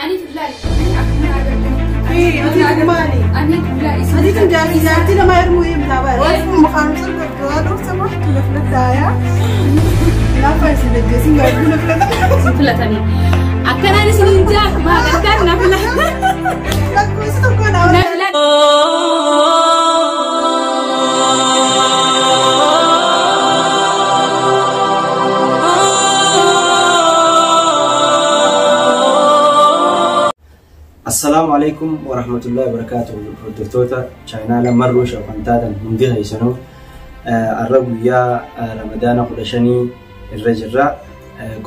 Ani tullaali. Akkuma agartanitti. Ati maali? Ani tullaali. Ati tun jaartii jaartii namaa heerumuu deemtaa bara. Maqaan sirba loo samaxtu na filadhaa yaa. Lafa isin ajjeesin gaariin na filadhaa. Isin filatanii. Akkanaan isiniin jaa akkuma agartan na filadhaa. Lakkoofsa tokko na Na filadhaa. Assalaamu alaikum warahmatullahi wabarakatuh. Hordoftoota chaayinaala Marroo Show kan taatan hundi keessanuu, har'a guyyaa Ramadaana 15 irra jirra.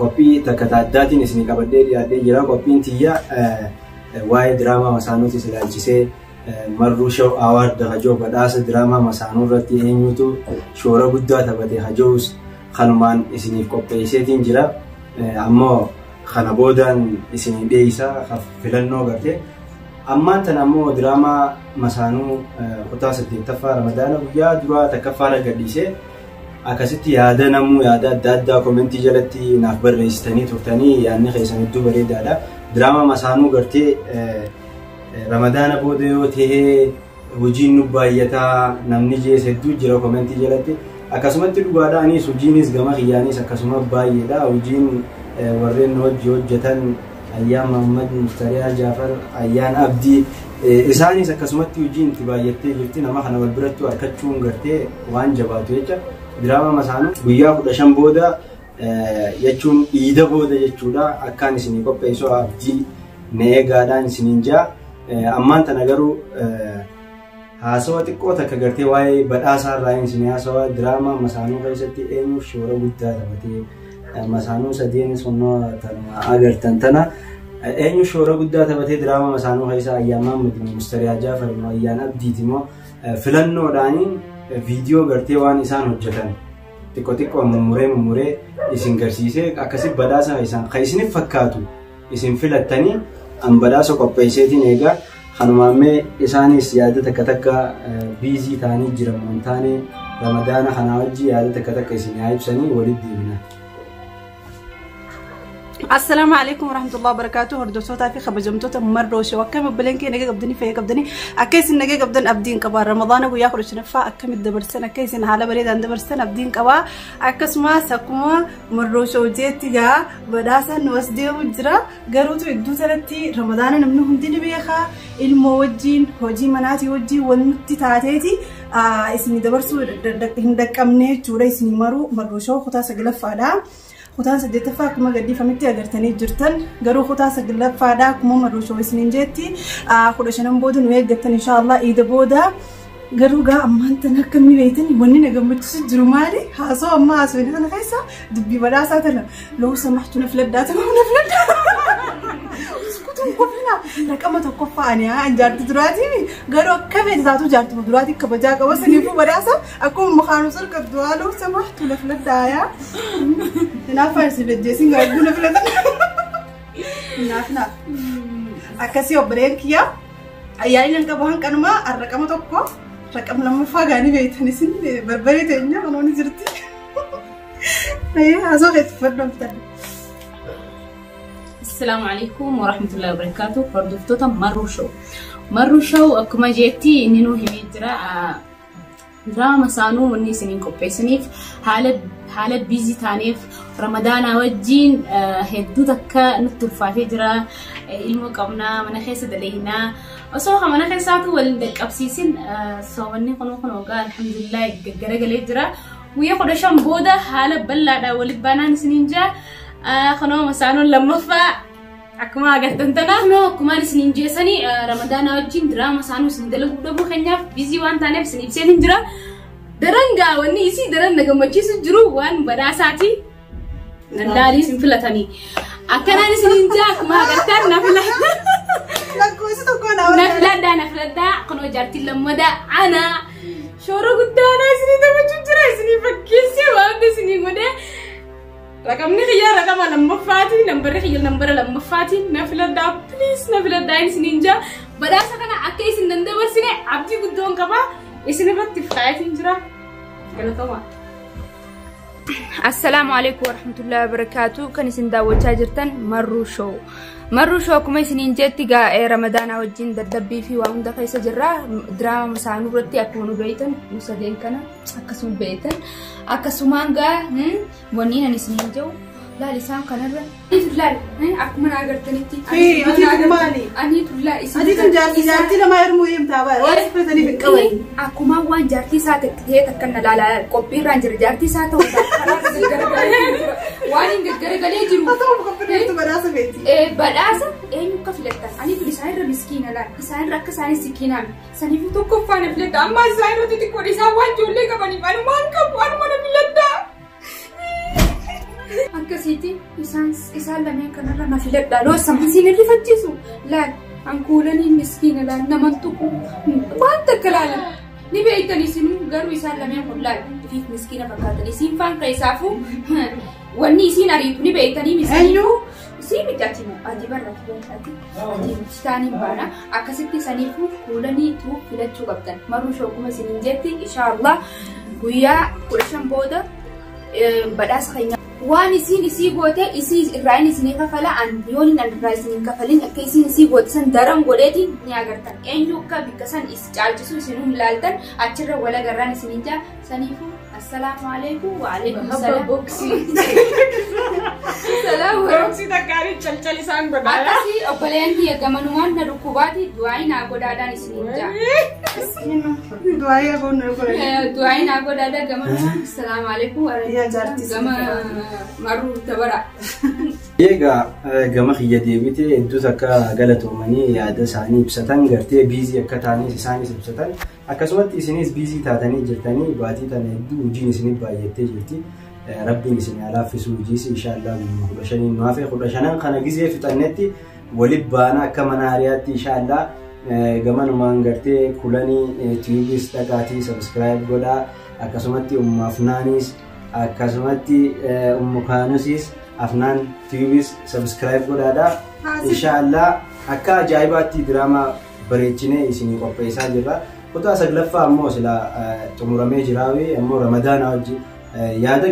Qophii takka addaatiin isinii qabadhee dhiyaadhee jira. Qophiin tiyya waa'ee diraamaa masaanuutis ilaalchisee, Marruu Show Award hajoo badhaasa diraamaa masaanuu irratti eenyutu shoora guddaa taphate hajoos kanumaan isiniif qopheesseetiin jira. Ammoo kana boodaan isinii dhiyeessa filannoo gartee. Ammaan tana ammoo diraamaa masaanuu kutaa 8ffaa Ramadaana guyyaa duraa takkaffaarra gadhiisee, akkasitti yaada namuu yaada adda addaa commentii jalatti naaf barreessitanii turtanii, yaadni keessan hedduu bareedaadha. Diraamaa masaanuu gartee Ramadaana booda yoo ta'e hojiin nu baay'ataa namni jees hedduu jira commentii jalatti. Akkasumatti dhugaadha, anis hojiinis gama kiyyaanis akkasuma baay'eedha. Hojiin warreen nu hojii hojjetan Ayyaan Muhammad, Mustariyaa Jaafar, Ayyaan Abdii, isaanis akkasumatti hojiin itti baay'attee jirti. Nama kana wal biratti harkachuun gartee waan jabaatu jecha diraamaa masaanuu guyyaa 15 booda jechuun iida booda jechuudha akkaan isinii qopheessu abdii na eegaadhaan isiniin jaa. Ammaan tana garuu haasawa xiqqoo takka gartee waa'ee badhaasaa irraa isinii haasawa. Diraamaa masaanuu keessatti eenyu shoora guddaa taphatee, masaanuu sadeen sonnoo tanuma agartan tana eenyu shoora guddaa taphatee diraamaa masaanuu keessa, Ayyaan Mahammad moo Mustariyaa Jaafar moo Ayyaan Abdiiti moo, filannoodhaaniin viidiyoo gartee waan isaan hojjetan xiqqoo xiqqoo mummuree mummuree isin garsiisee, akkasi badhaasa isaan kan isiniif fakkaatu isin filattanii an badhaasa qopheesseetiin eegaa. Kanumaan isaanis yaada takka takka busy ta'anii jiran mun taane Ramadaana kanaa wajji yaada takka takka isin haa ibsanii, walitti deebina. Assalaamu alaikum warahmatullahi wabarakatuh. Hordoftootaa fi kabajamtoota Marroo Show, akkam obboleen kee? Nagaa qabdanii? Fayyaa qabdanii? Akka isin nagaa qabdan abdiin qaba. Ramadaana guyyaa 15ffaa akkamitti dabarsan? Akka isin haala bareedaan dabarsan abdiin qaba. Akkasumas akkuma Marroo Show jeetti gaa badhaasaan nu as deemu jira. Garuutu iddoo sanatti Ramadaana namni hundi ni beeka, ilmoo wajjiin hojii manaatii wajjiin wal nutti taateeti isin dabarsuu hin dhaqqabne jechuudha. Isin maruu Marroo Show kutaa 9ffaadha. Kutaan 8ffaa akkuma gadhiifametti agartanii jirtan, garuu kutaa 9ffaadha. Akkuma Marroo Show isiniin jeetti 15n booda nu eeggattan, inshaallah iida booda. Garuu gaa ammaan tan akkamii beektan, wanni na gammachiisu jiru maali? Haasoo ammaa haasoo kana keessa dubbii badhaasaa tana لو سمحتوا na filadhaa, tana na filadhaa. Uskutuun kofina raqama 1ffaa ani haa jaarti duraatii, garuu akka feete taatu jaartuma duraatii kabajaa qaba. Saniifuu badhaasa akkuma makaanuu sarqattu لو سمحتوا na filadhaa yaa. Kanaaf isin ajjeesin gaariin na filatan. Naaf naaf. Akkasii obboleen kiyya, ayyaanni nan qabu hanqanuma raqama 1, raqama 2ffaa gaanii beektan isin barbaree teenya kanoonni jirti. Haasoo keessa faddoon fitadha. Assalaamu alaikum warahmatullahi wabarakatuh. Hordoftoota Marruu Show. Marruu Show akkuma jeetti inni nuu himee jira. Diraama masaanuu wanni isiniin qopheessiniif haala busy taaneef, Ramadaanaa wajjin hedduu takka nutti ulfaatee jira. Ilmoo qabnaa, mana keessa dalaynaa. Osoo mana keessaatu wal hin dhaqqabsiisin soomanni kunuu kun waggaa alhamdulillah gaggaragalee jira. Guyyaa 15 booda haala bal'aadhaan walitti baanaan isiniin jira. Kunoo masaanuun lammaffaa akkuma agartan tana. Kunoo akkumaan isiniin jeessanii Ramadaanaa wajjin diraama masaanuu isin dalaguu dhabuu keenyaaf busy waan taaneef isin ibseen hin jira. Daran gaa wanni isii daran na gammachiisu jiru waan badhaasaati. Nandaalii isin filatanii. Akkanaan isiniin jaa akkuma agartan na filadhaa. Lakkoofsa 1 na filadhaa, na filadhaa. Kunoo jaartiin lammadaa ana. Shoora guddaadhaa isinii taphachuu jira, isinii fakkeessee waan isinii godhee. Raqamni kiyya raqama lammaffaati. Nambarri kiyya nambara lammaffaati. Na filadhaa, please na filadhaa isiniin jaa. Badhaasa kana akka isin dandabarsine abdii guddoon qaba. Isin irratti faayatiin jira. Galatoomaa. Assalaamu alaikum warahmatullahi wabarakatuh. Kan isin daawwachaa jirtan Marruu Show. Marruu Show akkuma isiniin jetti gaa'ee Ramadaanaa wajjin dadhabbii fi waa hunda keessa jirra. Diraama isaanii irratti akkuma nu beektan nu sadeen kana akkasuma beektan. Akkasumaan gaa wanni ani isiniin jiru laal isaan kanarra. Laal akkuma na agartanitti. Ati maali? Ani tullaa isin. Ati tun jaartii lama heerumuu deemtaa baay'ee waan fudhataniif hin qaban. Akkuma waan jaartii isaa ta'e takka na laalaa qophiirraan jira jaartii isaa ta'uu karaa garagalee waan hin garagalee jiru. Haa ta'u qophiirratti badhaasa beeti. Badhaasa eenyu akka filattan ani tun isaan irra miskiina laal isaan irra akka isaanis sikiinaan saniifuu tokkoffaa na filadha amma isaan irra xixiqqoodha isaan waan ijoollee qabaniif anumaan qabu anuma na filadha. Akkasitti isaan lameen kanarra na filadha loo sammisiin irrifachiisu laal ankuulanii miskiina laal naman tuqu waan takka laalan ni beektan isinuu garuu isaan lameen kun laal ifiif miskiina fakkaatan isiin faan keessaafu wanni isiin ariitu ni beektanii miskiina. Isii miti ati ati barra ati ati taaniin baana akkasitti saniifuu kuulaniitu filachuu qabdan Marruu Show akkuma isiniin jetti inshaallah guyyaa 15 booda badhaasa keenya waan isiin isii goote isii irraa inni isinii kafala an yoon inni irraa isinii kafalin akka isiin isii goote san daran godheetiin ni agartan eenyu akka bikka san is caalchisu isinuu hin laaltan achirra wal agarraan isiniin jaa saniifuu assalaamu alaikum wa alaikum salaam. Salaam. Boksii takkaarii calcal isaan godhaa. Akkasii obboleen kiyya gamanumaan na dhukkubaati du'aayi naa godhaadhaan isiniin jaa. Du'aayii hafuun nu godhani. Du'aayi naa godhaadhaan gamanumaan assalaamu alaikum wa Yaa jaartii gama marruu dabara. Egaa gama kiyya deebitee hedduu takka galatoomanii yaada isaanii ibsatan gartee biizii akka ta'anis isaanis ibsatan akkasumatti isinis biizii taatanii jirtanii baatii tana hedduu hojiin isinif baay'attee jirti. Rabbiin isin haa laaffisu hojiis inshaallah guyyaa 15 nu hafe 15 kana gizee fixannetti waliif baana akka mana hariyaatti inshaallah gamanumaan gartee kulanii tiivis dhaqaatii sabiskiraayib godhaa akkasumatti umma afnaanis akkasumatti ummu kaanusis afnaan tiivис sabiskiraayib godhaadha. Inshaallah akka ajaa'ibaatti diraamaa bareechinee isinii qopheessaa jirra. Kutaa 9ffaa ammoo sila xumuramee jiraawi ammoo Ramadaanaa wajjin yaada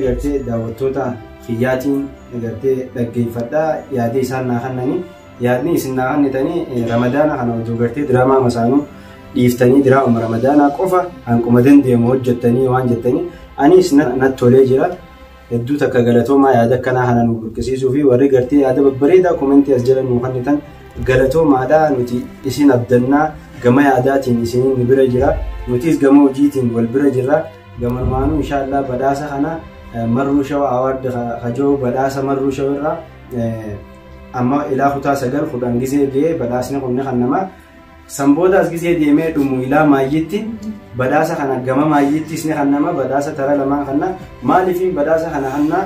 gartee daawwattoota kiyyaatiin gartee dhaggeeffadhaa yaada isaan naa kennanii yaadni isin naa kennitanii Ramadaana kana oduu gartee diraamaa masaanuu dhiiftanii diraama Ramadaanaa qofa hanquma dandeemu hojjettanii waan jettanii anis natti tolee jira. Hedduu takka galatoomaa yaada akkanaa kana nu burqisiisuu fi warri gartee yaada babbareedaa komentii as jala nu kennitan galatoomaadhaa nuti isin abdannaa gama yaadaatiin isiniin nu bira jira nutis gama hojiitiin wal bira jirra. Gamanumaanuu inshaallah badhaasa kana Marruu Show Award hajoo badhaasa Marruu Show irraa amma ilaa kutaa 9 10 gizee ga'ee badhaasni kun ni kennama. Sanboodaas gizee deemee dhumu ilaa maayyitti badhaasa kana gama maayyiittis ni kennama badhaasa tara lamaan kanna maaliifin badhaasa kana kanna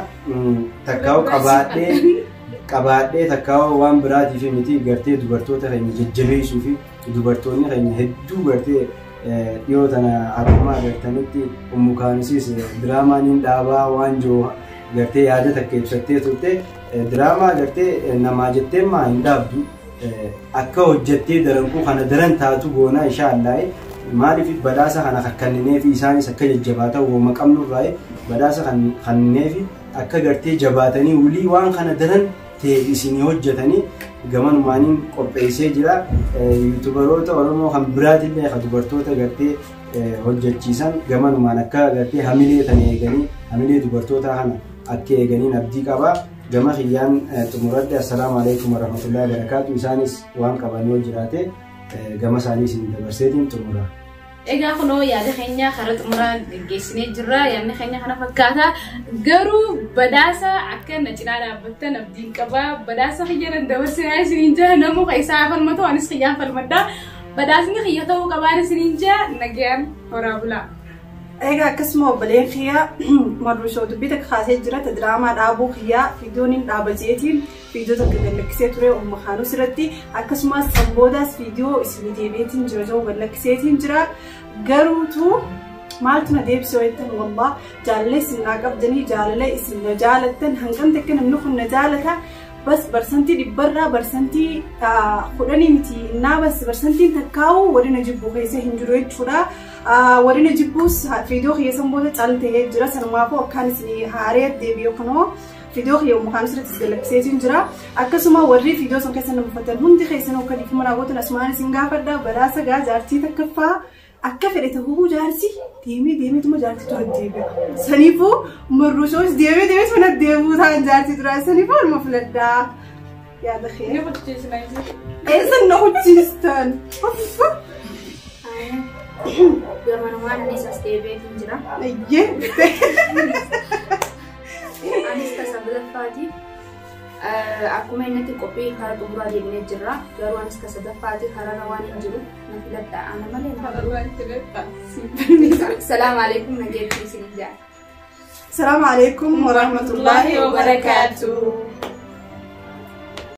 takkaa'u qabaadhee takkaa'u waan biraatiif miti gartee dubartoota keenya jajjabeessuu fi dubartoonni keenya hedduu gartee dhiyoo tana akkuma agartanitti ummu kaanusis diraamaan hin dhaabaa waan jiru gartee yaada takka ibsattee turte diraamaa gartee namaa jettee maa hin dhaabdu akka hojjettee darankuu kana daran taatu goona inshaallah maaliif badhaasa kana kakkanninee fi isaanis akka jajjabaatan wooma qabnurraa badhaasa kannee fi akka gartee jabaatanii wulii waan kana daran ta'e isinii hojjetanii gamanumaaniin qopheessee jira. Yuutubaroota Oromoo kan biraatillee kan dubartoota gartee hojjechiisan gamanumaan akka gartee hamilee tana eeganii hamilee dubartoota kana akka eeganiin abdii qaba. Gama kiyyaan xumuradde assalaamu alaikum warahmatullahi wabarakaatu. Isaanis waan qaban yoo jiraate gama isaanii isin dabarseetiin xumura. Egaa kunoo yaada keenya karaa xumuraa geggeessinee jirra. Yaadni keenya kana fakkaata. Garuu badhaasa akka na cinaa dhaabbattan abdiin qaba. Badhaasa kiyya nan dabarsinaa isiniin jira. Namuu keessaa falmatu anis kiyyaan falmadha. Badhaasni kiyya ta'uu qabaan isiniin jira. Nagayaan horaa bulaa. Egaa akkasuma obboleen kiyyaa Marruu Show dubbii takka kaasee jira. Diraamaa dhaabuu kiyyaa viidiyoon hin dhaabajeetiin viidiyoo takka gallakisee ture umma kaanus irratti akkasumas sanboodaas viidiyoo isinii deebiitiin jira ta'uu gallakkiseetiin jira. Garuutu maaltu na deebisee jettan wallah jaalala isin naa qabdanii jaalala isin na jaalattan hangam takka namni kun na jaalata bas barsantii 100 barsantii 10 miti innaa bas barsantiin takkaa'u warri na jibbu keessa hin jiru jechuudha. Warri na jibbuus viidiyoo keessan booda caltee jira sanumaafuu akkaan isinii haaree deebi'u kunoo Viidiyoo kiyya mukaan asirratti galakseetiin jira. Akkasuma warri viidiyoo sun keessa nama uffatan hundi keessan akka dhiifama naa gootan asumaan isin gaafadha. Balaasa gaa jaartii takkaffaa akka fedhe ta'uu jaarsi deemee deemeetuma jaartii tura deebi'a. Saniifuu Marruu Shows deemee deemeetuma na deebuu ta'an jaartii tura. Saniifuu anuma filadhaa. Yaada kee. Ni hojjechiisna isin. Eessa na hojjechiistan? Gamanumaan anis as deebi'eetiin jira. Ayyee. Anis tasadaffaati. Akkuma innatti qophii karaa xumuraa deemnee jirra. Garuu anis tasadaffaati kararra waan hin jiru na filadhaa ana malee na filadhaa. Salaamu alaikum nageetti isin jaa. Salaamu alaikum warahmatullahi wabarakatuh.